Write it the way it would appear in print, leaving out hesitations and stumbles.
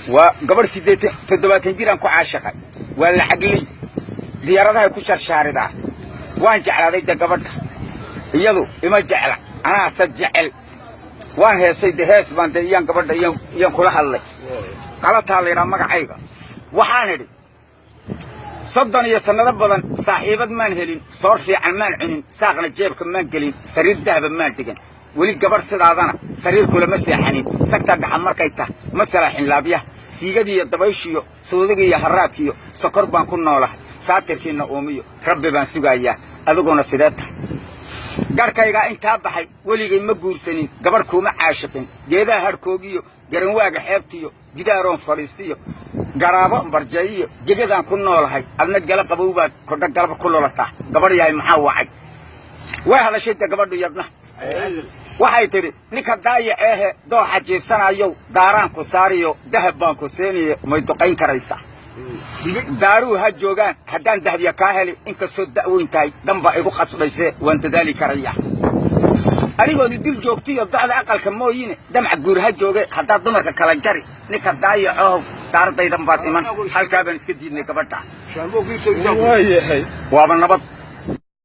Waa gabadh 78 jiraan ku caashaqay. Waa lacagley, diyaaradahay ku sharshaaridaa. Waan jeclaaday de gabadha, iyadu ima jecla, anaase jecel. Waan heesay de, hees baan de iyaan gabadha iyaan kula hadlay. Qalataa la yidhaha magacayga. Waxaan idhi: 30 iyo sannado badan saaxiibad maan helin, soor fiican maan cunin, saaqna jeebka maan gelin, sariir dahaba maan dhigan. Weli gabadh sidaadana sariir kulama seexanin. Sagta dhaxa markay tah ma salaaxin laabyaha, siigadiiyo dabayshiyo suudiga iyo haraadkiyo sokor baan ku noolahay. Saatirkiina uumiyo Rabbi baan sugayaa, adiguna sidee tahay? Garhkaygaa intaa baxay weligay ma guursanin, gabadh kuuma caashiqin. Geedaha hadhkoogiyo garanwaaga xeebtiyo gidaaroon fadhiistiyo garaabo barjeeyiyo gegadaan ku noolahay. Adna gala qabowbaad kordha galaba ku lulataa. Gabadh yahay, maxaa wacay? Way hadashay de gabadhu yadna. Waxay tidhi: ninka daayaceehe dooxa jiibsanayow, daaraan ku saariyo dahab baan ku siiniyo, may duqayn karaysaa? Daaruhu ha joogaan haddaan dahabya kaa heli. Inkastoo da'weyn tahay, danbaa igu qasbayse, waan dadaali karaya. Anigoodi dul joogtiyo docda aqalka mooyine, damca guur ha jooge haddaad dumarka kala jari. Ninka daayacohow, daaradaydan baad iman. Halkaa baan iska diidnay gabadha. Waayahay. Waaba nabad.